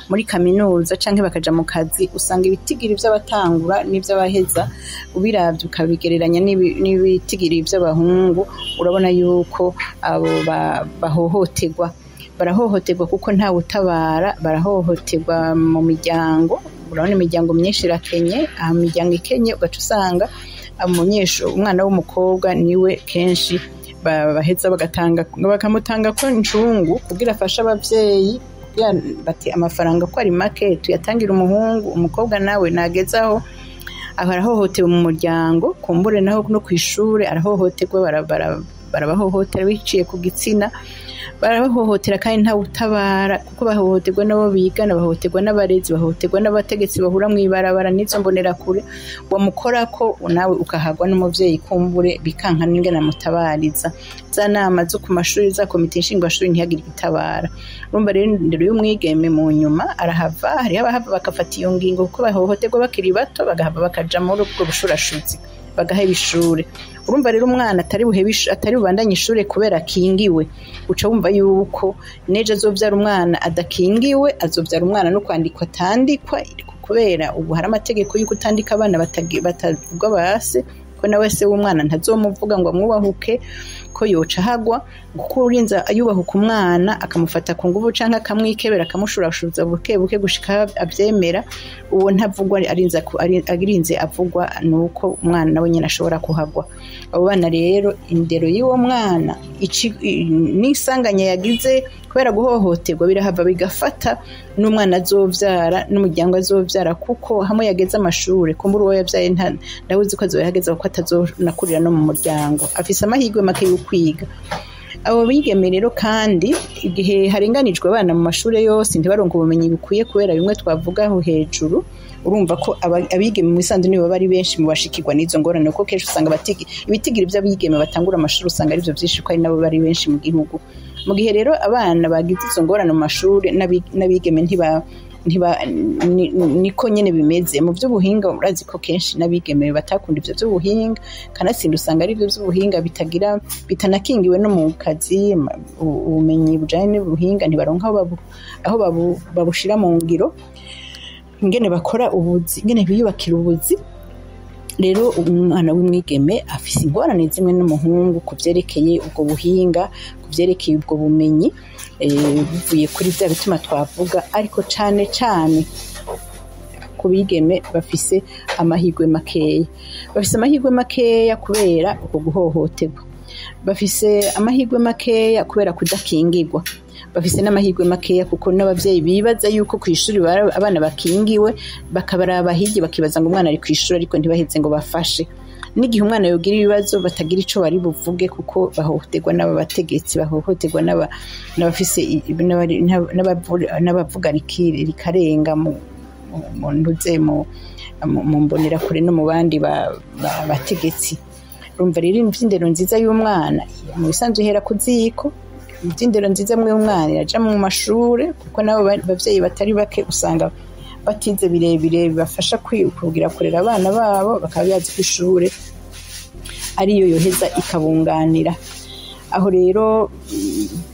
muri kaminuza canke bakaja mu kazi, usanga ibitigiri vy'abatangura n'ivy'abaheza ubiravye ukabigereranya n'ibitigiri vy'abahungu, urabona yuko abo bahohoterwa. Barahohoterwa kuko nta utabara, barahohoterwa mu miryango. Urabona imiryango myinshi irakenye, aha imiryango ikenye ugaca usanga umwana w'umukobwa niwe kenshi baheza bakamutanga ko incungu kugira afashe abavyeyi, kugira bati amafaranga ko ari make tuyatangira umuhungu, umukobwa nawe nagezaho. Aho arahohotewe mu muryango, kumbure naho no kw'ishure arahohoterwa, barabahohotera biciye ku gitsina, barabahohotera kandi nta utabara, kuko bahohoterwa n'abo bigana, bahohoterwa n'abarezi, bahohoterwa n'abategetsi bahura mw'ibarabara n'izo mbonerakure, wamukorako nawe ukahagwa n'umuvyeyi kumbure bikanka n'ingene amutabariza. Za nama zo ku mashuri, za komite nshingwashuri ntihagire igitabara. Urumva rero indero y'umwigeme mu nyuma arahava, hariho abahava bagafata iyo ngingo kuko bahohoterwa bakiri bato, bagahava bakaja muri ubwo bushurashuzi, bagaheba ishure. Urumva rero umwana atari bubandanye ishure kubera akingiwe, uca wumva yuko nejo azovyara umwana adakingiwe, azovyara umwana no kwandikwa atandikwa, kubera ubu hari amategeko yuko utandika abana batavugwa base, ko nawe se w'umwana ntazomuvuga ngo amwubahuke, ko yoca hagwa, kuko urinza ayubahuka umwana akamufata ku nguvu canke akamwikebera akamushurashuza buke buke gushika avyemera, uwo ntavugwa arinze avugwa, nuko umwana nawe nyene ashobora kuhagwa. Abo bana rero indero y'uwo mwana n'isanganya yagize kubera guhohoterwa birahava bigafata n'umwana azovyara n'umuryango azovyara, kuko hamwe yageze amashure kumbura uwo yavyaye ndawe uzi ko azoyahageza kuko atazonakurira no mu muryango, afise amahirwe make yo kwiga. Abo bigeme rero kandi igihe harenganijwe abana mu mashure yose ntibaronke ubumenyi bukwiye kubera bimwe twavugaho hejuru, urumva ko abigeme mu bisanzwe nibo bari benshi mu bashikirwa n'izo ngorane, kuko kenshi usanga ibitigiri by'abigeme batangura amashuri usanga arivyo vyinshi, ko ari nabo bari benshi mu gihugu. Mu gihe rero abana bagize izo ngorane mu mashuri n'abigeme niko nyene bimeze mu vy'ubuhinga. Urazi ko kenshi n'abigeme batakunda ivyo vy'ubuhinga, kanatsinda usanga ari ivyo vy'ubuhinga bitagira bitanakingiwe no mu kazi, ubumenyi bujanye n'ubuhinga ntibaronka aho babushira mu ngiro, ingene bakora ubuzi, ingene biyubakira ubuzi. Rero umwana w'umwigeme afise ingorane zimwe n'umuhungu ku vyerekeye ubwo buhinga, ku vyerekeye ubwo bumenyi, bivuye kuri vya bituma twavuga, ariko cane cane ku bigeme bafise amahirwe makeya. Bafise amahirwe makeya kubera uko guhohoterwa, bafise amahirwe makeya kubera kudakingirwa, bafise n'amahirwe makeya kuko n'abavyeyi bibaza yuko kw'ishuri abana bakingiwe, bakabaraba hirya bakibaza ngo umwana ari kw'ishuri, ariko ntibaheze ngo bafashe. N'igihe umwana yogira ibibazo batagira ico bari buvuge, kuko bahohoterwa n'abategetsi, bahohoterwa n'abafise n'abavuga rikarenga mu ntuze mu mbonerakure no mu bandi bategetsi. Urumva rero ivy'indero nziza y'umwana mu bisanzwe ihera ku ziko, ivy'indero nziza mw'umwana iraja mu mashure, kuko nabo bavyeyi batari bake usanga batize birebire bibafasha kugira kurera abana babo, bakaba bazi ko ishure ariyo yoheza ikabunganira. Aho rero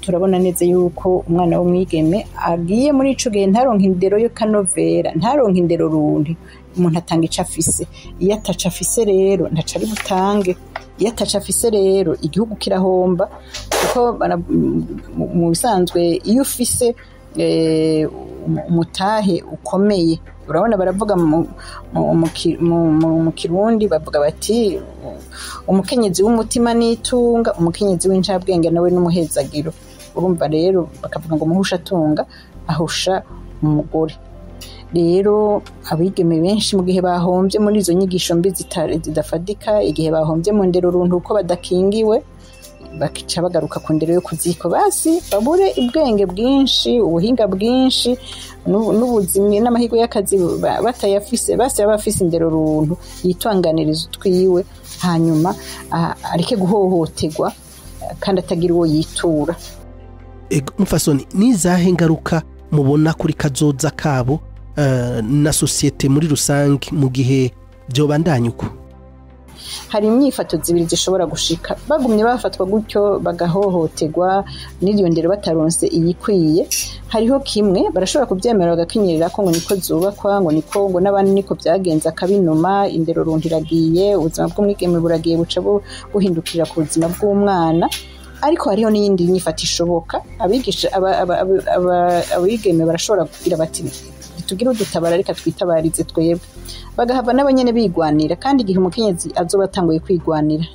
turabona neza yuko umwana w'umwigeme agiye muri ico gihe ntaronke indero yo kanovera, ntaronke indero rundi. Umuntu atanga ico afise, iyo ataco afise rero ntaco ari butange, iyo ataco afise rero igihugu kirahomba, kuko mu bisanzwe iyo ufise umutahe ukomeye, urabona baravuga mu Kirundi bavuga bati umukenyezi w'umutima nitunga, umukenyezi w'incabwenge nawe n'umuhezagiro. Urumva rero bakavuga ngo umuhusha atunga ahusha umugore. Rero abigeme benshi mu gihe bahomvye muri izo nyigisho mbi zidafadika, igihe bahomvye mu ndero runtu uko badakingiwe, bakica bagaruka ku ndero yo kuziko, basi babure ubwenge bwinshi, ubuhinga bwinshi n'ubuzima n'amahirwe y'akazi batayafise, basi abafise indero runtu yitwanganiriza utwiwe, hanyuma areke guhohoterwa kandi atagira uwo yitura. Mufasoni, nizahe ngaruka mubona kuri kazoza kabo na societe muri rusange mu gihe byobandanya uko? Hari imyifato zibiri zishobora gushika bagumye bafatwa gutyo bagahohoterwa n'iyo ndero bataronse iyikwiye. Hariho kimwe barashobora kubyemera bagakinyerera ko ngo niko zubakwa, ngo niko ngo n'abandi niko byagenze, akabinuma indero runtiragiye, ubuzima bw'umwigeme buragiye buca buhindukira ku buzima bw'umwana. Ariko hariho n'iyindi nyifato ishoboka. Abigisha abigeme barashobora kugira bati tugire udutabara, reka twitabarize twebwe, bagahava n'abanyene bigwanira. Kandi igihe umukenyezi azoba atanguye kwigwanira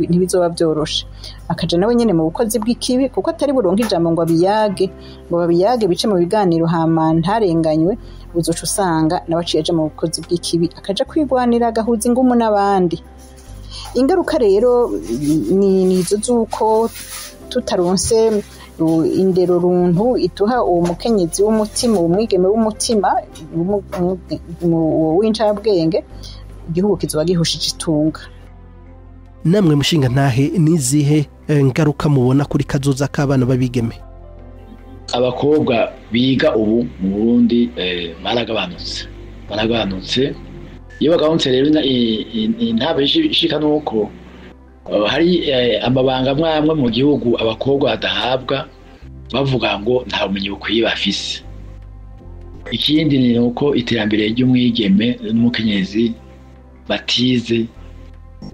ntibizoba byoroshe, akaja nawe nyene mu bukozi bw'ikibi, kuko atari buronke ijambo ngo abiyage, ngo babiyage bice mu biganiro hama ntarenganywe. Uzoca usanga nawe aciye aja mu bukozi bw'ikibi, akaja kwigwanira, agahuza ingumu n'abandi. Ingaruka rero ni izo z'uko tutaronse indero runtu ituha uwo mukenyezi w'umutima, uwo mwigeme w'umutima w'incabwenge, igihugu kizoba gihushije itunga. Namwe mushinga ntahe, nizihe ngaruka mubona kuri kazoza k'abana b'abigeme? Abakobwa biga ubu mu Burundi baragabanutse. Iyo bagabanutse rero intaba ishika nuko hari amabanga amwe mu gihugu abakobwa badahabwa, bavuga ngo nta bumenyi bukwiye bafise. Ikindi ni uko iterambere ry'umwigeme n'umukenyezi batize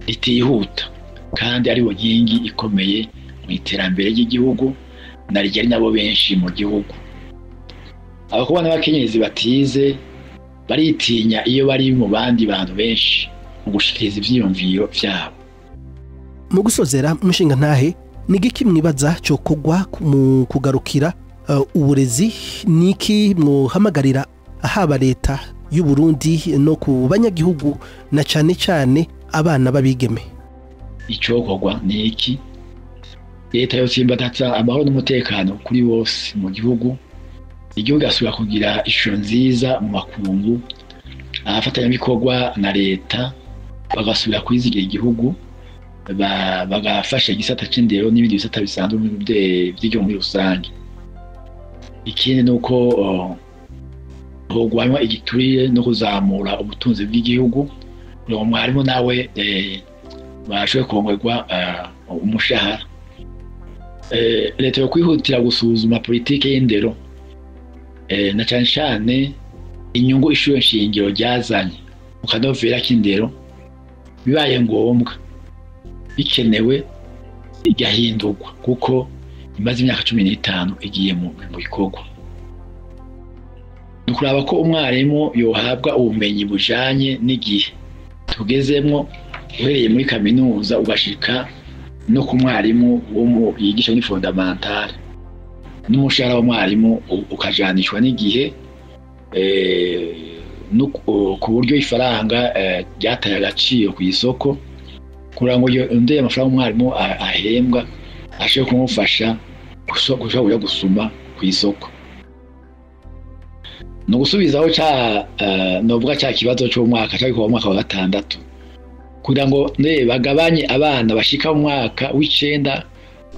ritihuta, kandi ari bo nkingi ikomeye mu iterambere ry'igihugu, na ryari nabo benshi mu gihugu. Abakobwa n'abakenyezi batize baritinya iyo bari mu bandi bantu benshi mu gushikiriza ivyiyumviro vyabo. Mu gusozera, mushinga ntahe, ni igiki mwibaza cyokorwa mu kugarukira uburezi? Niki muhamagarira haba leta y'u Burundi no ku banyagihugu, na cane cane abana b'abigeme? Icokorwa ni iki? Leta yotsimbatatsa amahoro n'umutekano kuri bose mu gihugu, igihugu gasubira kugira ishusho nziza mu makungu, abafatanyabikorwa na leta bagasubira kwizigira igihugu, bagafasha igisata c'indero n'ibindi bisata bisanzwe by'igihugu muri rusange. Ikindi ni uko hogwanywa igiturire no kuzamura ubutunzi bw'igihugu, kugira ngo mwarimu nawe bashobore kongerwa umushahara. Leta yo kwihutira gusuzuma politike y'indero, na cane cane inyungu ishure nshingiro ryazanye mu kanovera k'indero, bibaye ngombwa bikenewe igahindurwa, kuko imaze imyaka 15 igiye mu bikorwa. Ni ukuraba ko umwarimu yohabwa ubumenyi bujanye n'igihe tugezemwo, uhereye muri kaminuza ugashika no ku mwarimu yigisha muri fondamentale, n'umushahara w'umwarimu ukajanishwa n'igihe, ku buryo ifaranga ryataye agaciro ku isoko, kugira ngo ndeye amafaranga umwarimu ahembwa ashobore kumufasha gushobora gusuma ku isoko. Ni ugusubizaho novuga ca kibazo c'umwaka cari kuva mu mwaka wa 6, kugira ngo bagabanye abana bashika mu mwaka w'9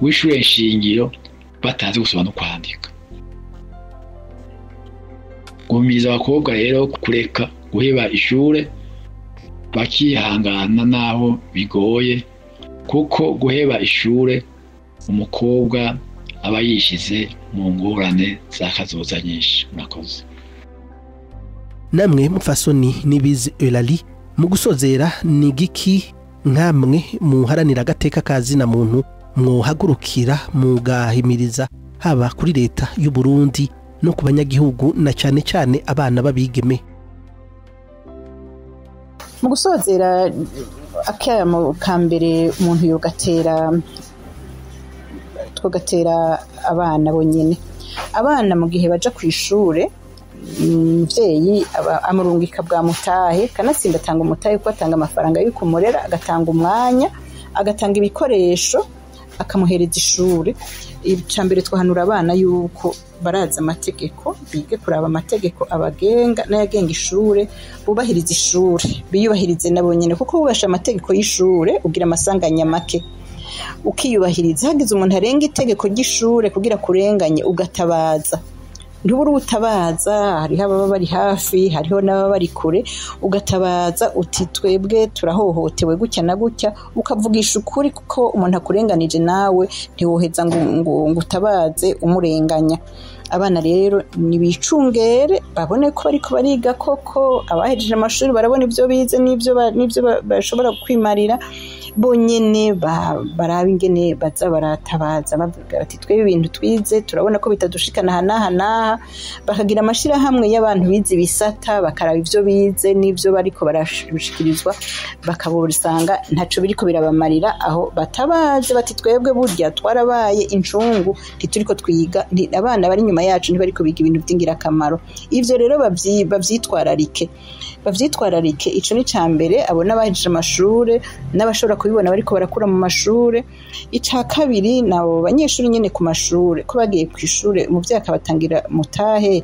w'ishure nshingiro batazi gusoma no kwandika. Guhimiriza abakobwa rero kureka guheba ishure, bakihangana naho bigoye, kuko guheba ishure umukobwa aba yishize mu ngorane za kazoza nyinshi. Murakoze. Namwe mufasoni Nibizi Eulalie, mu gusozera, ni igiki nkamwe muharanira agateka kazina muntu mwohagurukira mugahimiriza haba kuri leta y'u Burundi no ku banyagihugu, na cane cane abana b'abigeme? Mu gusozera, akayamo ka mbere umuntu yogatera, twogatera abana bonyene. Abana mu gihe baja ku ishure, umuvyeyi amurungika bwa mutahe, kanatsinda atanga umutahe, kuko atanga amafaranga yo kumurera, agatanga umwanya, agatanga ibikoresho, akamuhereza ishure. Ica mbere twahanura abana yuko barazi amategeko, bige kuraba amategeko abagenga n'ayagenga ishure, bubahirize ishure, biyubahirize nabo nyene, kuko bubasha amategeko y'ishure ugira amasanganya make. Ukiyubahiriza, hagize umuntu arenga itegeko ry'ishure kugira kurenganye, ugatabaza. Ntubura ubutabaza, hariho ababa bari hafi, hariho n'ababa bari kure, ugatabaza uti twebwe turahohotewe gutya na gutya, ukavugisha ukuri, kuko umuntu akurenganije nawe ntiwoheza ngo utabaze umurenganya. Abana rero nibicungere, babone ko bariko bariga koko, abahejeje amashuri barabona ibyo bize n'ibyo bashobora kwimarira bonyene, barabe ingene baza baratabaza bavuga bati twebwe ibintu twize turabona ko bitadushikana aha n'aha n'aha, bakagira amashirahamwe y'abantu bize ibisata, bakaraba ivyo bize n'ivyo bariko barashikirizwa, bakabusanga ntaco biriko birabamarira, aho batabaze bati twebwe burya twarabaye incungu, ntituriko twiga, abana bari inyuma yacu ntibariko biga ibintu by'ingirakamaro. Ivyo rero bavyitwararike. Ico ni ca mbere, abo n'abahejeje amashure n'abashobora kubibona bariko barakura mu mashure. Ica kabiri, nabo banyeshuri nyene ku mashure, ko bagiye kw'ishure umuvyeyi akabatangira mutahe,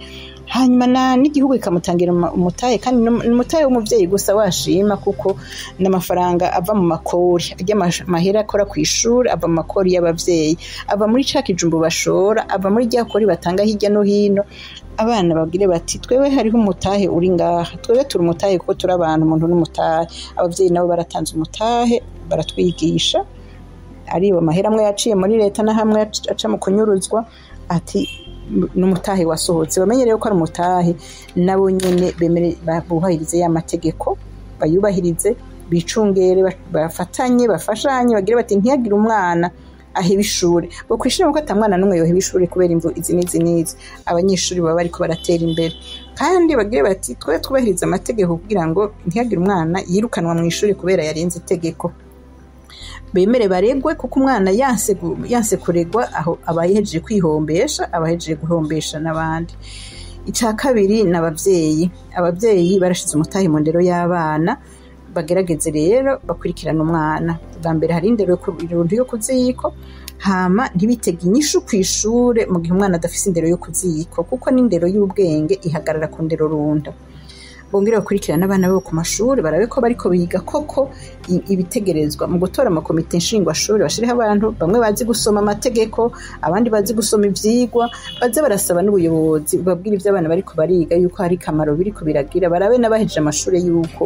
hanyuma n'igihugu ikamutangira umutahe, kandi n'umutahe w'umuvyeyi gusa washima, kuko n'amafaranga ava mu makori, ajya amahera akora kw'ishure ava mu makori y'abavyeyi, ava muri ca kijumbu bashora, ava muri rya kori batanga hirya no hino. Abana babwire bati twewe hariho umutahe uri ngaha, twewe turi umutahe kuko turi abantu, umuntu n'umutahe. Abavyeyi nabo baratanze umutahe, baratwigisha, ari amahera amwe yaciye muri leta na hamwe aca mu kunyuruzwa, ati n'umutahe wasohotse, bamenye rero ko ari umutahe, nabo nyene bemere bubahirize ya mategeko, bayubahirize, bicungere, bafatanye, bafashanye, bagire bati ntiyagire umwana aheba ishure, bo kwishira ko atamwana n'umwe yoheba ishure kubera imvu izi n'izi n'izi. Abanyeshuri baba bariko baratera imbere, kandi bagire bati twe twubahiriza amategeko kugira ngo ntiyagire umwana yirukanwa mu ishure kubera yarenze itegeko. Bemere baregwe, kuko umwana yanse kuregwa aho aba yahejeje kwihombesha, aba yahejeje guhombesha n'abandi. Ica kabiri n'abavyeyi. Abavyeyi barashize umutahe mu ndero y'abana, bagerageze rero bakurikirana umwana. Bwa mbere hari indero yo kuziko, hama ntibitege inyishu kw'ishure mu gihe umwana adafise indero yo kuziko, kuko n'indero y'ubwenge ihagarara ku ndero runda. Bongere bakurikirana abana babo ku mashuri, barabe ko bariko biga koko ibitegerezwa. Mu gutora amakomite nshingwashuri bashireho abantu bamwe bazi gusoma amategeko, abandi bazi gusoma ivyigwa, baze barasaba n'ubuyobozi babwira ivyo abana bariko bariga yuko hari kamaro biriko biragira, barabe n'abahejeje amashuri yuko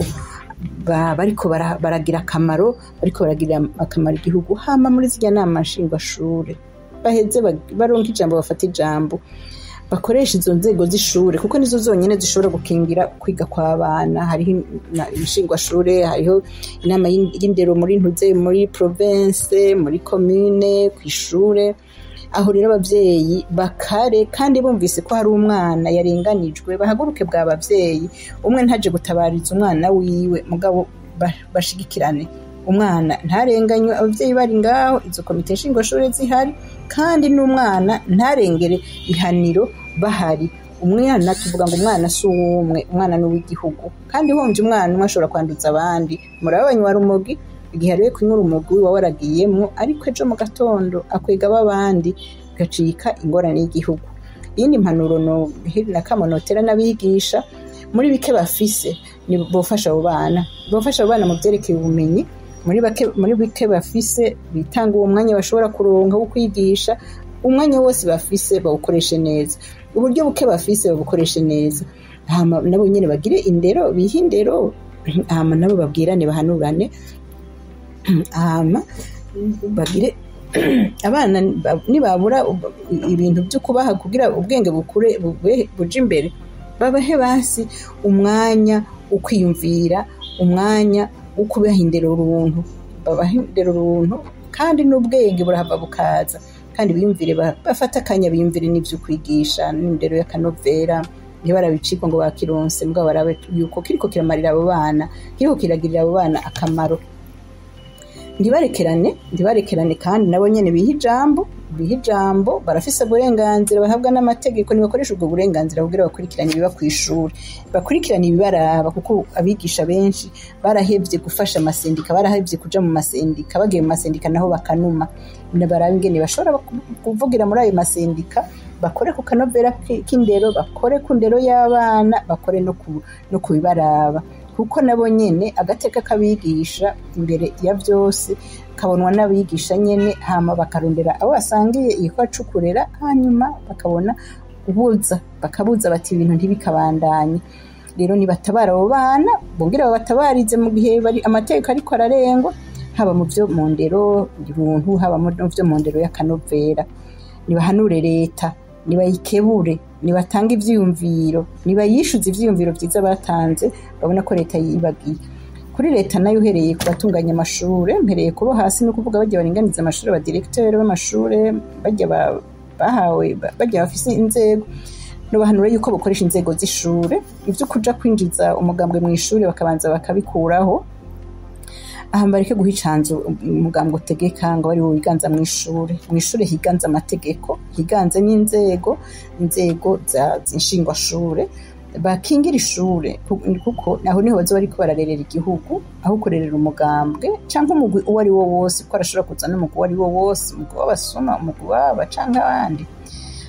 bariko baragira akamaro, bariko baragira akamaro igihugu. Hama muri zirya nama nshingwashure baheze baronke ijambo, bafate ijambo, bakoresha izo nzego z'ishure, kuko nizo zonyene zishobora gukingira kwiga kw'abana. Hariho inshingwashure, hariho inama y'indero muri ntuze, muri province, muri commune, kw'ishure. Aho rero abavyeyi bakare, kandi bumvise ko hari umwana yarenganijwe, bahaguruke bwa bavyeyi, umwe ntaje gutabariza umwana wiwe, mugabo bashigikirane, umwana ntarenganywe, abavyeyi bari ngaho, izo komite nshingwashure zihari, kandi n'umwana ntarengere ihaniro bahari. Umwana tuvuga ngo umwana si uw'umwe, umwana ni uw'igihugu, kandi homvye umwana umwe ashobora kwanduza abandi. Murabanywa rumogi, igihe ariwe kunywa urumogi wiwe waragiyemwo, ariko ejo mu gatondo akwega abandi, gacika ingorane y'igihugu. Iyindi mpanuro no na kamonotera n'abigisha muri bike bafise, ni bofasha abo bana, bofasha abo bana mu vyerekeye ubumenyi. Muri bike bafise bitanga uwo mwanya bashobora kuronka wo kwigisha, umwanya wose bafise bawukoreshe neza, uburyo buke bafise babukoreshe neza, hama nabo nyene bagire indero, bihe indero, hama nabo babwirane, bahanurane, hama bagire abana nibabura ibintu byo kubaha kugira ubwenge bukure buje imbere, babahe basi umwanya ukwiyumvira, umwanya ukubaha indero runtu, babaha indero runtu, kandi n'ubwenge burahava bukaza, kandi biyumvire, bafata akanya biyumvire n'ivyo kwigisha n'indero y'akanovera, ntibarabicikwa ngo bakironse, mbwa barabe yuko kiriko kiramarira abo bana, kiriko kiragirira abo bana akamaro. Ntibarekerane, kandi nabo nyene biha ijambo, barafise uburenganzira bahabwa n'amategeko, nibakoresha ubwo burenganzira kugira bakurikirane ibiba kw'ishure, bakurikirane ibibaraba, kuko abigisha benshi barahevye gufasha amasendika, barahevye kuja mu masendika, bagiye mu masendika naho bakanuma. Barabe ingene bashobora kuvugira muri ayo masendika, bakore ku kanovera k'indero, bakore ku ndero y'abana, bakore no kubibaraba, Kuko nabo nyene agateka kabigisha imbere ya byose kabonwa n'abigisha nyene, hama bakarondera abo basangiye igikorwa co kurera, hanyuma bakabona ubuza bakabuza bati ibintu ntibikabandanye. Rero nibatabara abo bana, bongera babatabarize mu gihe bari amategeko ariko ararengwa, haba mu byo mu ndero buntu, haba mu byo mu ndero y'akanovera. Nibahanure leta, nibayikebure, nibatanga ivyiyumviro, nibayishuze ivyiyumviro vyiza batanze, babona ko leta yibagiye. Kuri leta nayo uhereye ku batunganya amashure, mpereye kubo hasi, no kuvuga bajya baringaniza amashure, ba directeur b'amashure, bajya bahawe, bajya bafise inzego, nobahanura yuko bakoresha inzego z'ishure, ivyo kuja kwinjiza umugambwe mu ishure bakabanza bakabikuraho. Aha bareke guha icanzu umugambwe utegeka ngo bari wiganza mu ishure. Mu ishure higanza amategeko, higanze n'inzego, inzego za nshingwashure, bakingira ishure, kuko naho niho bazoba bariko bararerera igihugu, aho kurerera umugambwe canke umugwi uwo ari wo wose, kuko arashobora kuza n'umugwi uwo ari wo wose, umugwi w'abasuma, umugwi w'aba canke abandi.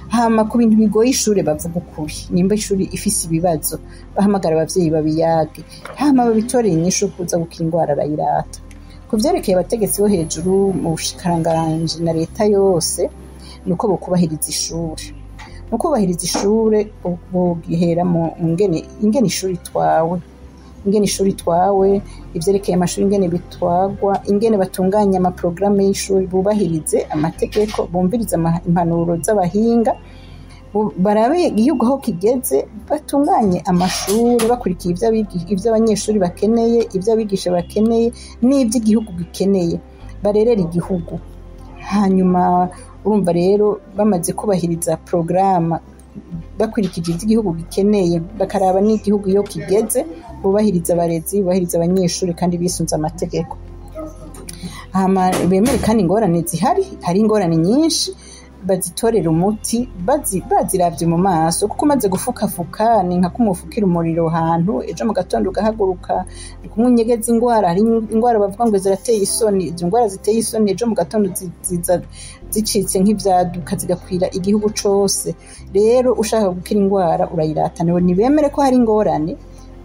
Hama ku bintu bigoye ishure bavuga ukuri, nimba ishuri ifise ibibazo bahamagara abavyeyi babiyage, hama babitorere inyishu, kuza gukira ingwara arayirata. Ku vyerekeye abategetsi bo hejuru mu bushikiranganji na leta yose, nuko bokubahiriza ishure. Mu kubahiriza ishure bogihera mu ingene ishuri itwawe, ingene ishuri itwawe, ivyerekeye amashuri ingene bitwagwa, ingene batunganya amaprograme y'ishuri, bubahirize amategeko, bumvirize impanuro z'abahinga, barabe igihugu aho kigeze, batunganye amashuri bakurikiye ivyo abanyeshuri bakeneye, ivyo abigisha bakeneye n'ivyo igihugu gikeneye, barerere igihugu. Hanyuma urumva rero bamaze kubahiriza programa, bakurikije ivyo igihugu gikeneye, bakaraba n'igihugu iyo kigeze, bubahiriza abarezi, bubahiriza abanyeshuri kandi bisunze amategeko. Hama bemere kandi ingorane zihari, hari ingorane nyinshi, bazitorera umuti baziravye mu maso, kuko umaze gufukafuka ni nka kumufukira umuriro hantu, ejo mu gatondo ugahaguruka ni kumwe unyegeza ingwara. Hari ingwara bavuga ngo zirateye isoni, izo ngwara ziteye isoni ejo mu gatondo ziza zicitse nk'ivyaduka zigakwira igihugu cose. Rero ushaka gukira ingwara urayirata. Nibemere ko hari ingorane,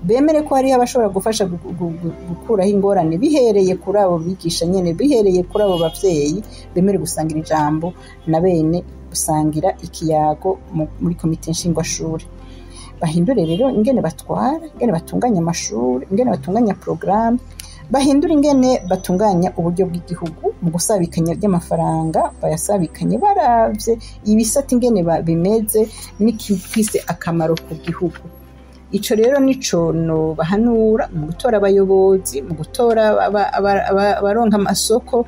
bemere ko hari abashobora gufasha gukuraho ingorane, bihereye kuri abo bigisha nyene, bihereye kuri abo bavyeyi, bemere gusangira ijambo na bene gusangira ikiyago muri komite nshingwashure. Bahindure rero ingene batwara, ingene batunganya amashuri, ingene batunganya programme, bahindure ingene batunganya uburyo bw'igihugu mu gusabikanya ry'amafaranga, bayasabikanye baravye ibisata ingene bimeze n'ikifise akamaro ku gihugu. Ico rero nico no bahanura mu gutora abayobozi, mu gutora abaronka amasoko,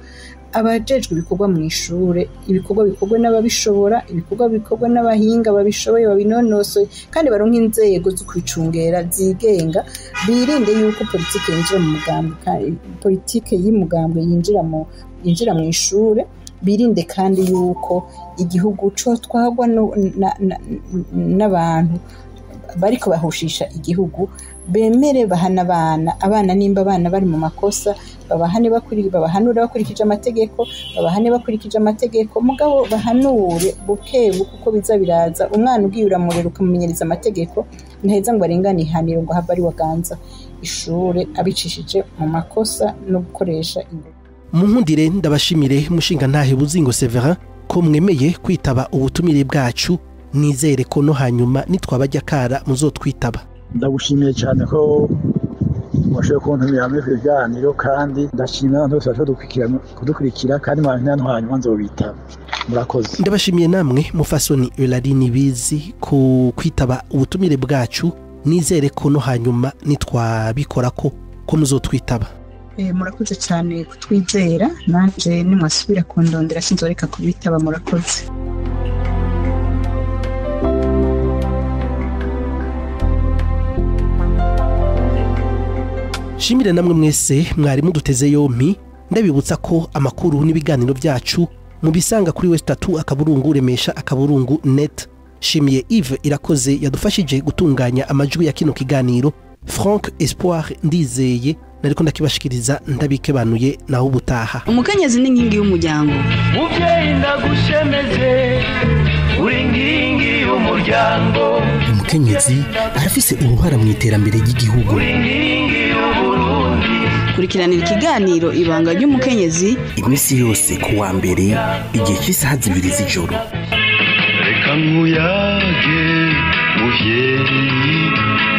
abajejwe ibikorwa mu ishure, ibikorwa bikorwe n'ababishobora, ibikorwa bikorwe n'abahinga babishoboye babinonosoye, kandi baronka inzego zo kwicungera zigenga, birinde yuko politike yinjira mu mugambwe, politike y'umugambwe yinjira mu ishure, birinde kandi yuko igihugu co twagwa n'abantu bariko bahushisha igihugu, bemere bahana abana nimba abana bari mu makosa, babahane babahanure bakurikije amategeko, babahane bakurikije amategeko, mugabo bahanure buke kuko biza biraza. Umwana ugiye uramurera ukamumenyereza amategeko, ntaheza ngo arengane ihaniro ngo habe ari waganza ishure abicishije mu makosa no gukoresha ingufu. Munkundire ndabashimire mushinga ntahe Buzingo Severin ko mwemeye kwitaba ubutumire bwacu, nizere ko no hanyuma nitwabajya kara muzotwitaba. Ndagushimiye cyane ko washoboye kuntumira muri ivyo biganiro, kandi ndashimira abantu bose bashoboye kudukurikira, kandi mwantu hanyuma nzobitaba. Murakoze. Ndabashimiye namwe mufasoni Eulalie Nibizi ku kwitaba ubutumire bwacu, nizere ko no hanyuma nitwabikora ko muzotwitaba. Murakoze cyane kutwizera, nanje nimwasubira kundondera sinzoreka kubitaba. Murakoze. Shimire namwe mwese mwari muduteze yompi, ndabibutsa ko amakuru n'ibiganiro byacu mubisanga kuri West 3 akaburungu remesha akaburungu net. Shimiye Yves Irakoze yadufashije gutunganya amajwi ya kino kiganiro, Frank Espoir Ndizeye nariko ndakibashikiriza ndabikebanuye naho ubutaha. Umukenyezi ni inkingi y'umuryango. Muvyeyi ndagushemeze uri nkingi y'umuryango. Umukenyezi arafise uruhara mu iterambere ry'igihugu. Uri nkingi Kurikiranira ikiganiro Ibanga ry'Umukenyezi iminsi yose ku wa mbere igihe cy'isaha 2 z'ijoro. Reka nkuyage muvyeyi,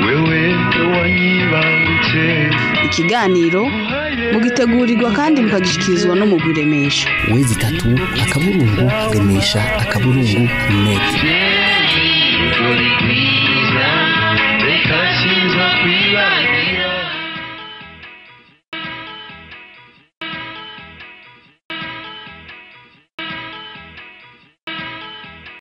wewe wanyibarutse. Ikiganiro mugitegurirwa kandi mukagishikirizwa no mu Remesha. Wezi 3.remesha.net.